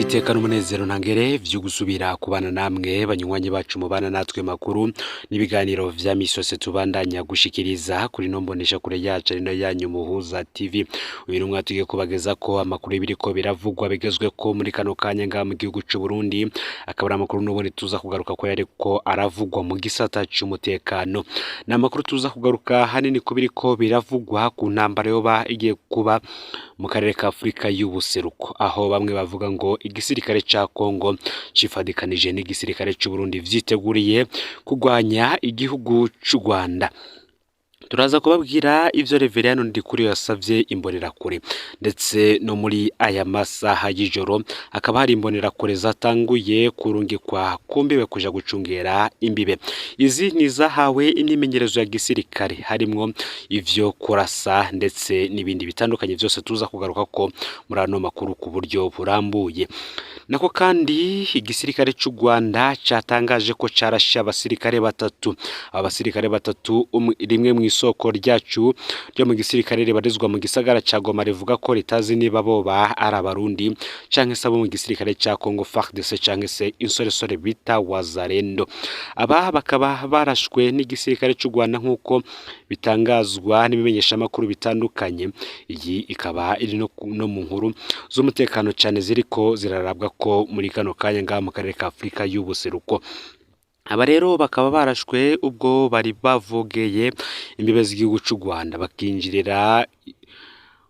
Niteka n'umunezero ntangere vyo gusubira kubana namwe banywanyi bacu mubana natwe makuru n'ibiganiro vya misi yose tubandanya gushikiriza kuri no mbonesha kure yacu ari nayo yanyu Muhuza TV. Uyu ni umwanya tugiye kubagezako amakuru y'ibiriko biravugwa bigezweko muri kano kanya ngaha mu gihugu c'u Burundi, akaba ari amakuru n'ubundi tuza kugaruka ko yariko aravugwa mu gisata c'umutekano. Ni amakuru tuza kugaruka hanini ku biriko biravugwa ku ntambara yoba igiye kuba mu karere ka Afurika y'ubuseruko, aho bamwe bavuga ngo igisirikare ca Congo cifadikanije n'igisirikare c'u Burundi vyiteguriye kurwanya igihugu c'u Rwanda. Turaza kubabwira ivyo Reveriyano Ndikuriyo yasavye imbonerakure, ndetse no muri aya masaha y'ijoro hakaba hari imbonerakure zatanguye kurungikwa ku mbibe kuja gucungera imbibe. Izi ni izahawe imyimenyerezo ya gisirikare harimwo ivyo kurasa ndetse n'ibindi bitandukanye vyose tuza kugaruka ko muri ano makuru ku buryo burambuye. Nako kandi igisirikare c'u Rwanda catangaje ko carashe abasirikare batatu. Aba basirikare batatu rimwe mw'isoko ryacu ryo mu gisirikare ribarizwa mu gisagara ca Goma rivuga ko ritazi niba boba ari abarundi canke se abo mu gisirikare ca Congo FARDC canke se insoresore bita Wazalendo. Aba bakaba barashwe n'igisirikare c'u Rwanda nk'uko bitangazwa n'ibimenyeshamakuru bitandukanye. Iyi ikaba iri no mu nkuru z'umutekano cane ziriko zirarabwa ko muri kano kanya ngaha mu karere ka Afurika y'ubuseruko. Aba rero bakaba barashwe ubwo bari bavogeye imbibe z'igihugu c'u Rwanda bakinjirira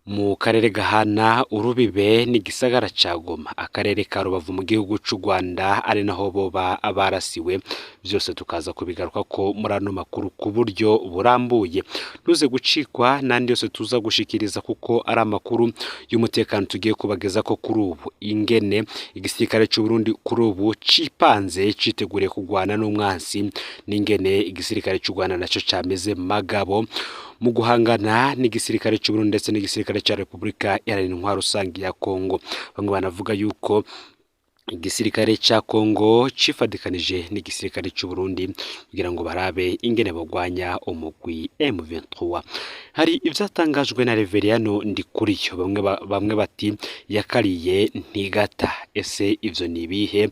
mu karere gahana urubibe n'igisagara ca Goma, akarere ka Rubavu mu gihugu c'u Rwanda, ari naho boba barasiwe. Vyose tukaza kubigaruka ko muri ano makuru ku buryo burambuye. Ntuze gucikwa n'andi yose tuza gushikiriza kuko ari amakuru y'umutekano tugiye kubagezako kuri ubu, ingene igisirikare c'u Burundi kuri ubu cipanze citeguriye kurwana n'umwansi, n'ingene igisirikare c'u Rwanda naco cameze magabo mu guhangana n'igisirikare c'u Burundi ndetse n'igisirikare ca Repubulika Iharanira Intwaro Rusangi ya Congo. Bamwe banavuga yuko igisirikare ca Congo cifadikanije n'igisirikare c'u Burundi kugira ngo barabe ingene bogwanya umugwi M23. Hari ivyatangajwe na Reveriyano Ndikuriyo, bamwe bati yakariye ntigata. Ese ivyo ni ibihe?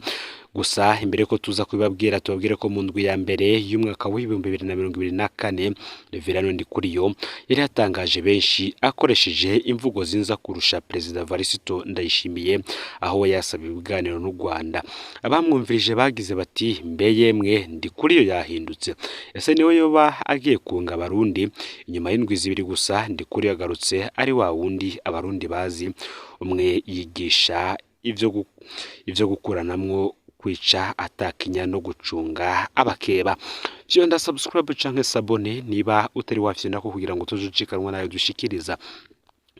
Gusa imbere ko tuza kubibabwira, tubabwire ko mu ndwi ya mbere y'umwaka w'2024 Reveriyano Ndikuriyo yari yatangaje benshi akoresheje imvugo zinza kurusha Perezida Varisito Ndayishimiye, aho we yasaba ibiganiro n'u Rwanda. Abamwumvirije bagize bati mbe yemwe Ndikuriyo yahindutse, ese niwe yoba agiye kunga abarundi? Inyuma y'indwi zibiri gusa Ndikuriyo yagarutse ari wa wundi abarundi bazi, umwe yigisha ivyo gukuranamwo, kwica atakinya no gucunga abakeba. Vyonda subscribe canke s'abonner niba utari wafyondako kugira ngo utozucikanwa nayo dushikiriza.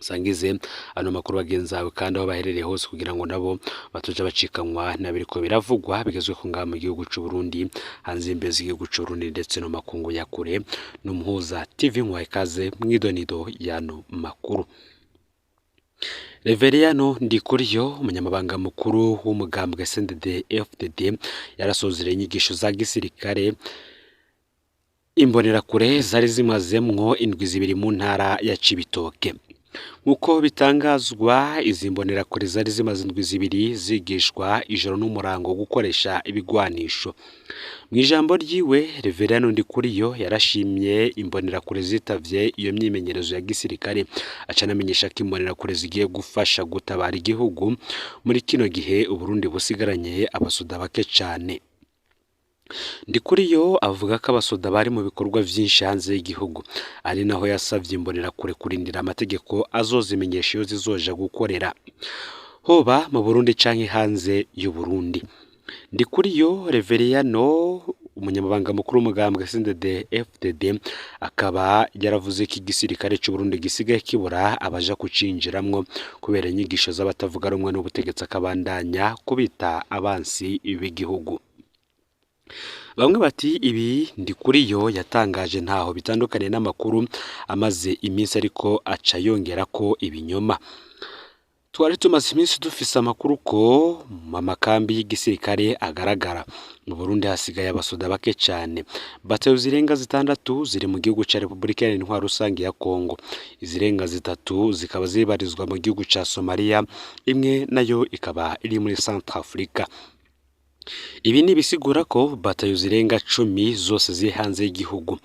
Usangize ano makuru bagenzi bawe kandi aho baherereye hose kugira ngo nabo batoja bacikanwa n'abiriko biravugwa bigezweko ngaha mu gihugu c'u Burundi, hanze y'imbibe z'igihugu c'u Burundi ndetse no makungu ya kure. N'Umuhuza TV nkuhaye ikaze mw'idonido y'ano makuru. Reveriyano Ndikuriyo, umunyamabanga mukuru w'umugambwe CNDD FDD, yarasozereye inyigisho za gisirikare imbonerakure zari zimazemwo indwi zibiri mu ntara ya Cibitoke. Nk'uko bitangazwa, izi mbonerakure zari zimaze indwi zibiri zigishwa ijoro n'umurango gukoresha ibigwanisho. Mu ijambo ryiwe, Reveriyano Ndikuriyo yarashimye imbonerakure zitavye iyo myimenyerezo ya gisirikare, aca anamenyesha ko imbonerakure zigiye gufasha gutabara igihugu muri kino gihe Uburundi busigaranye abasoda bake cane. Ndikuriyo avuga ko abasoda bari mu bikorwa vyinshi hanze y'igihugu, ari naho yasavye imbonerakure kurindira amategeko azozimenyesha iyo zizoja gukorera, hoba mu Burundi canke hanze y'Uburundi. Ndikuriyo Reveriyano, umunyamabanga mukuru w'umugambwe CNDD FDD, akaba yaravuze ko igisirikare c'u Burundi gisigaye kibura abaja kucinjiramwo kubera inyigisho z'abatavuga rumwe n'ubutegetsi, akabandanya kubita abansi b'igihugu. Bamwe bati ibi Ndikuriyo yatangaje ntaho bitandukaniye n'amakuru amaze iminsi ariko aca yongerako ibinyoma. Twari tumaze iminsi dufise amakuru ko amakambi y'igisirikare agaragara mu Burundi hasigaye abasoda bake cane. Batayo zirenga 6 ziri mu gihugu ca Repubulika Iharanira Intwaro Rusangi ya Kongo, izirenga 3 zikaba zibarizwa mu gihugu ca Somalia, imwe nayo ikaba iri muri Centrafrica. Ibi ni ibisigura ko batayo zirenga 10 zose ziri hanze y'igihugu,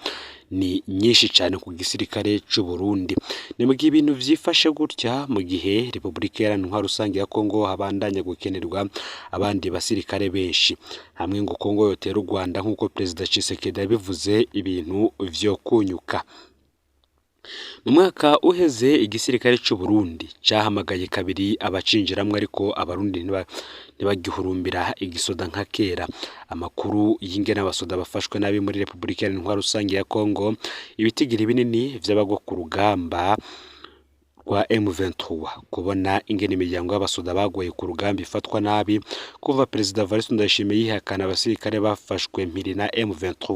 ni nyinshi cane ku gisirikare c'u Burundi. Ni mu gihe ibintu vyifashe gutya, mu gihe Repubulika Iharanira Intwaro Rusangi ya Kongo habandanya gukenerwa abandi basirikare benshi, hamwe ngo Kongo yotera u Rwanda nk'uko Perezida Tshisekedi yabivuze, ibintu vyokunyuka. Mu mwaka uheze igisirikare c'u Burundi cahamagaye kabiri abacinjiramwo, ariko abarundi ntibagihurumbira igisoda nka kera. Amakuru y'ingene abasoda bafashwe nabi muri Repubulika Iharanira Intwaro Rusangi ya Kongo, ibitigiri binini vy'abagwa ku rugamba rwa M23, kubona ingene imiryango y'abasoda bagoye ku rugamba ifatwa nabi kuva Perezida Evariste Ndayishimiye yihakana abasirikare bafashwe mpiri na M23,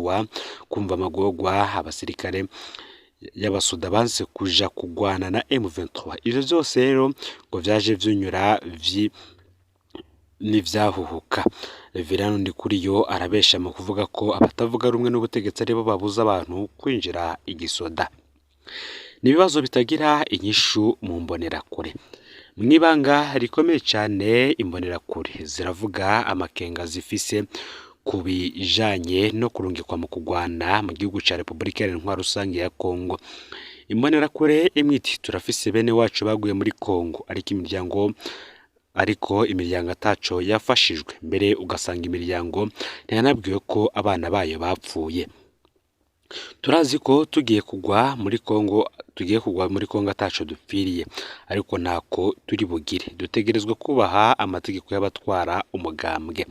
kumva amagorwa abasirikare y'abasoda banse kuja kugwana na M23. Ivyo vyose rero ngo vyaje vyunyura n'ivyahuhuka. Reverend Ndikuriyo arabesha mu kuvuga ko abatavuga rumwe n'ubutegetsi aribo babuza abantu kwinjira igisoda. Ni ibibazo bitagira inyishu mu mbonerakure. Mw'ibanga rikomeye cane, imbonerakure ziravuga amakenga zifise ku bijanye no kurungikwa mu kugwana mu gihugu ca Repubulika Iharanira Intwaro Rusangi ya Kongo. Imbonerakure imwe iti turafise bene wacu baguye muri Kongo, ariko imiryango ataco yafashijwe, mbere ugasanga imiryango ntiyanabwiwe ko abana bayo bapfuye. Turazi ko tugiye kugwa muri Kongo, tugiye kugwa muri Kongo ataco dupfiriye, ariko ntako turi bugire, dutegerezwa kubaha amategeko y'abatwara umugambwe.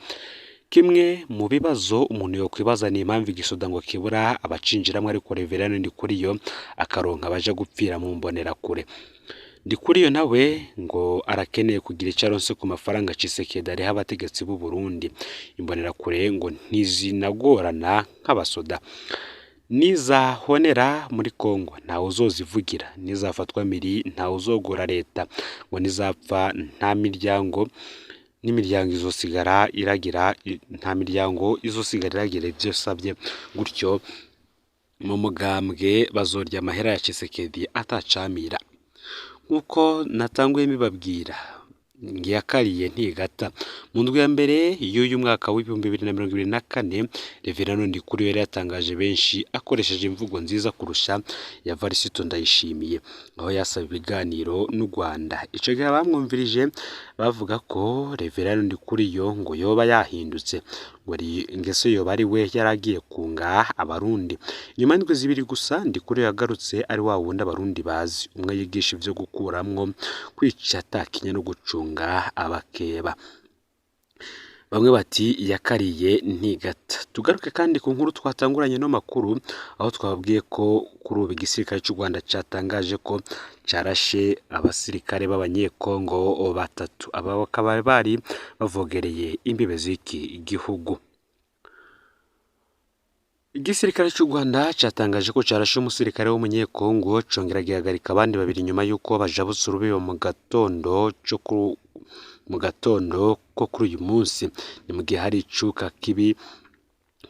Kimwe mu bibazo umuntu yokwibaza ni impamvu igisoda ngo kibura abacinjiramwo, ariko Reverend Ndikuriyo akaronka abaja gupfira mu mbonerakure. Ndikuriyo nawe ngo arakeneye kugira ico aronse ku mafaranga Tshisekedi ariha abategetsi b'u Burundi. Imbonerakure ngo ntizinagorana nk'abasoda, nizahonera muri Kongo ntawe uzozivugira, nizafatwa miri ntawe uzogora leta, ngo nizapfa nta miryango n'imiryango izosigara iragira, nta miryango izosigara iragira ivyo isavye. Gutyo mu mugambwe bazorya amahera ya Tshisekedi atacamira. Nkuko natanguye mbibabwira, ngiyakariye ntigata. Mu ndwi ya mbere y'uyu mwaka w'2024, Reverend Ndikuriyo yari yatangaje benshi akoresheje imvugo nziza kurusha ya Varisito Ndayishimiye, aho yasaba ibiganiro n'u Rwanda. Ico gihe abamwumvirije bavuga ko Reverend Ndikuriyo ngo yoba yahindutse, ngo ingeso yoba ari we yaragiye kunga abarundi. Nyuma y'indwi 2 gusa, Ndikuriyo yagarutse ari wa wundi abarundi bazi, umwe yigisha ivyo gukuramwo, kwica atakinya no gucunga abakeba. Bamwe bati yakariye ntigata. Tugaruke kandi ku nkuru twatanguranye no makuru, aho twababwiye ko kuri ubu igisirikare c'u Rwanda catangaje ko carashe abasirikare b'abanyekongo 3, aba bakaba bari bavogereye imbibe z'iki gihugu. Igisirikare c'u Rwanda catangaje ko carashe umusirikare w'umunyekongo, congera gihagarika abandi 2 nyuma y'uko bajabutse urubibe mu gatondo ko kuri uyu munsi. Ni mu gihe hari icuka kibi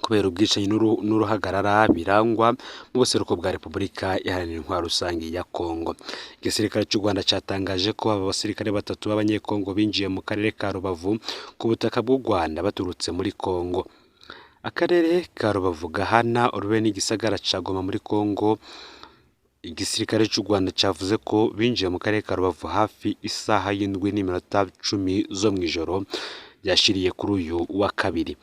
kubera ubwicanyi n'uruhagarara birangwa mu buseruko bwa Repubulika Iharanira Intwaro Rusangi ya Kongo. Igisirikare c'u Rwanda catangaje ko aba basirikare 3 b'abanyekongo binjiye mu karere ka Rubavu ku butaka bw'u Rwanda baturutse muri Kongo. Akarere ka Rubavu gahana urube n'igisagara ca Goma muri Kongo. Igisirikare c'u Rwanda cavuze ko binjiye mu karere ka Rubavu hafi isaha 7:10 zo mw'ijoro ryashiriye kuri uyu wa kabiri.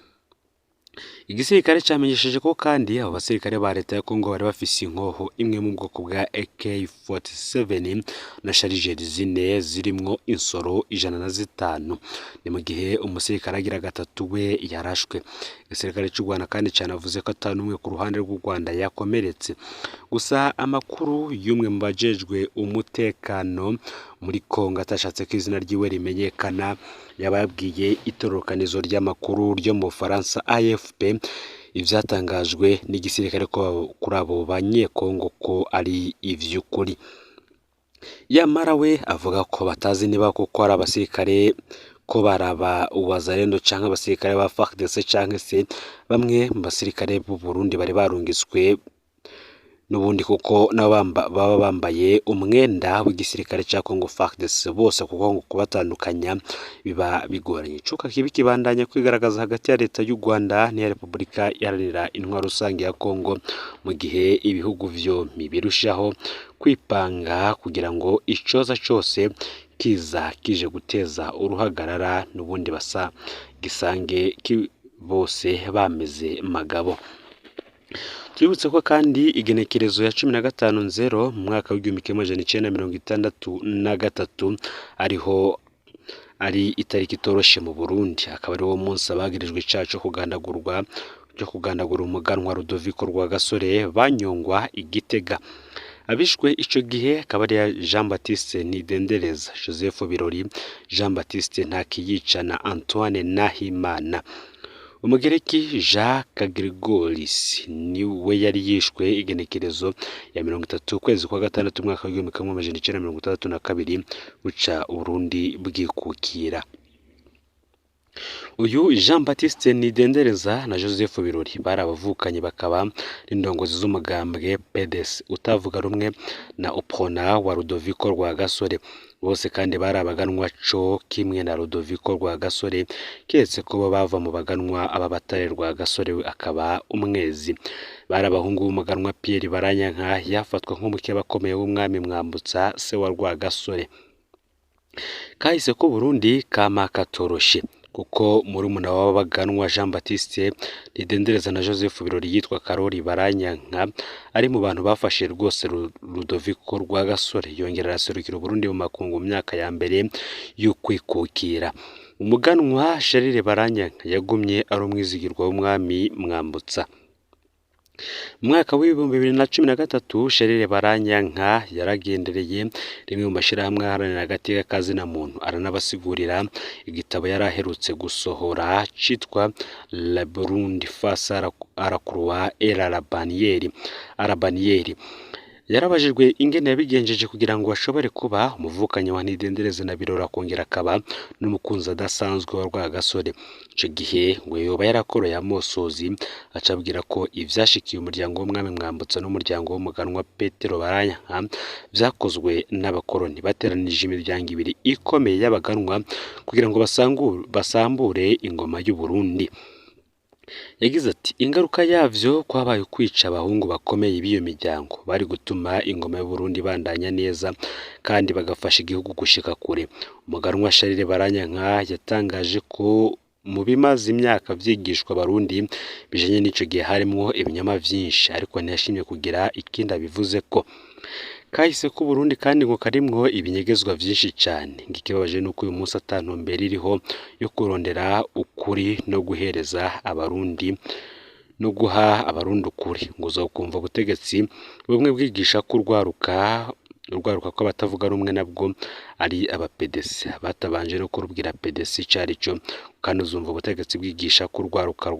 Igisirikare camenyesheje ko kandi abo basirikare ba leta ya Kongo bari bafise inkoho imwe mu bwoko bwa AK-47 na sharijeri 4 zirimwo insoro 105. Ni mu gihe umusirikare agira 3 we yarashwe. Igisirikare c'u Rwanda kandi canavuze ko ata n'umwe ku ruhande rw'u Rwanda yakomeretse. Gusa amakuru y'umwe mu bajejwe umutekano muri Kongo atashatse ko izina ryiwe rimenyekana, yababwiye itororokanizo ry'amakuru ryo mu Bufaransa AFP ivyatangajwe n'igisirikare ko kuri abo banyekongo ko ari ivy'ukuri. Yamara we avuga ko batazi niba koko ari abasirikare ko baraba Wazalendo canke abasirikare ba FARDC canke se bamwe mu basirikare b'u Burundi bari barungitswe n'ubundi, kuko nabo baba bambaye umwenda w'igisirikare ca Congo FARDC bose, kuko ngo kubatandukanya biba bigoranye. Icuka kibi kibandanya kwigaragaza hagati ya leta y'u Rwanda n'iya Repubulika Iharanira Intwaro Rusange ya Congo, mu gihe ibihugu vyompi birushaho kwipanga kugira ngo icoza cose kiza kije guteza uruhagarara n'ubundi basa gisange bose bameze magabo. Twibutse ko kandi igenekerezo ya 15/0 mu mwaka w'1963 ariho ari itariki itoroshe mu Burundi, akaba ari wo munsi abagirijwe icaha co kugandagurwa cyo kugandagura umuganwa Rudoviko Rwagasore banyongwa i Gitega. Abishwe ico gihe akaba ari Jean Baptiste Ntidendereza, Joseph Birori, Jean Baptiste Ntakiyica na Antoine Nahimana. Umugereki Jacques Grigoris niwe yari yishwe igenekerezo ya 30 ukwezi kwa gatandatu umwaka w'1962 buca Burundi bwikukira. Uyu Jean Baptiste Ntidendereza na Joseph Birori bari abavukanye, bakaba n'indongozi z'umugambwe PDS utavuga rumwe na Uprona wa Rudoviko Rwagasore. Bose kandi bari abaganwa co kimwe na Rudoviko Rwagasore, keretse ko bo bava mu baganwa ababatare Rwagasore we akaba umwezi. Bari abahungu b'umuganwa Pierre Baranyanka, yafatwa nk'umukeba akomeye w'umwami Mwambutsa se wa Rwagasore. Kahise ko Burundi kama katoroshe, kuko murumuna w'abaganwa Jean Baptiste Ntidendereza na Joseph Birori yitwa Karori Baranyanka ari mu bantu bafashe rwose Rudoviko Rwagasore, yongera araserukira Uburundi mu makungu mu myaka ya mbere y'ukwikukira. Umuganwa Charles Baranyanka yagumye ari umwizigirwa w'umwami Mwambutsa. Mu mwaka w'2013 Charles Baranyanka yaragendereye rimwe mu mashirahamwe aharanira agateka ka zina muntu, aranabasigurira igitabo yari aherutse gusohora citwa La Burundi face à la Croix et à la bannière. Yarabajijwe ingene yabigenjeje kugira ngo ashobore kuba umuvukanyi wa Ntidendereza na Birori, akongera akaba n'umukunzi adasanzwe wa Rwagasore. Ico gihe ngo yoba yarakoroye amosozi, aca abwira ko ivyashikiye umuryango w'umwami Mwambutsa n'umuryango w'umuganwa Petero Baranyanka vyakozwe n'abakoroni bateranije imiryango ibiri ikomeye y'abaganwa kugira ngo basambure ingoma y'u Burundi. Yagize ati ingaruka yavyo kwabaye ukwica abahungu bakomeye b'iyo miryango bari gutuma ingoma y'u Burundi bandanya neza kandi bagafasha igihugu gushika kure. Umuganwa Charles Baranyanka yatangaje ko mu bimaze imyaka vyigishwa abarundi bijanye n'ico gihe harimwo ibinyoma vyinshi, ariko ntiyashimye kugira ikindi abivuzeko. Kahise k'u Burundi kandi ngo karimwo ibinyegezwa vyinshi cane. Ikibabaje nuko uyu munsi ata ntumbero iriho yo kurondera ukuri no guhereza abarundi no guha abarundi ukuri. Ngo uzokumva ubutegetsi bumwe bwigisha ko urwaruka ko abatavuga rumwe nabwo ari aba PDC, batabanje no kurubwira PDC icari co, kandi uzumva ubutegetsi bwigisha ko urwaruka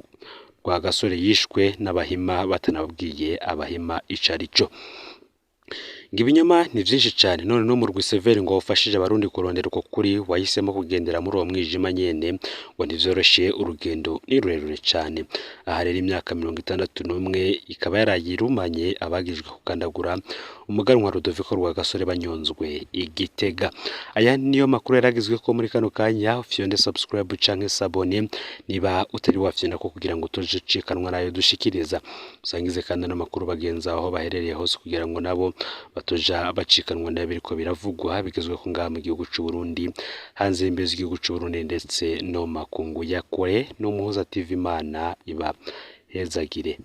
Rwagasore yishwe n'abahima batanabwiye abahima icari co. Ngo ibinyoma ni vyinshi cane, none no murwi Severi ngo wafashije abarundi kurondera uko kuri wahisemo kugendera muri uwo mwijima nyene, ngo ntivyoroshe, urugendo ni rurerure cane. Aha rero imyaka 61 ikaba yarayirumanye abagirijwe kugandagura umuganwa Rudoviko Rwagasore banyonzwe i Gitega. Aya niyo makuru yaragizwe ko muri kano kanya. Fyonde subscribe canke s'abonner niba utari wafyonda ko kugira ngo utojicikanwa nayo dushikiriza. Usangize kandi n'amakuru bagenzi aho baherereye hose kugira ngo nabo batoja bacikanwa n'abiriko biravugwa bigezwe ko ngaha mu gihugu c'u Burundi, hanze y'imbibe z'igihugu c'u Burundi ndetse no mu makungu ya kure. No Muhuza TV, Imana iba hezagire.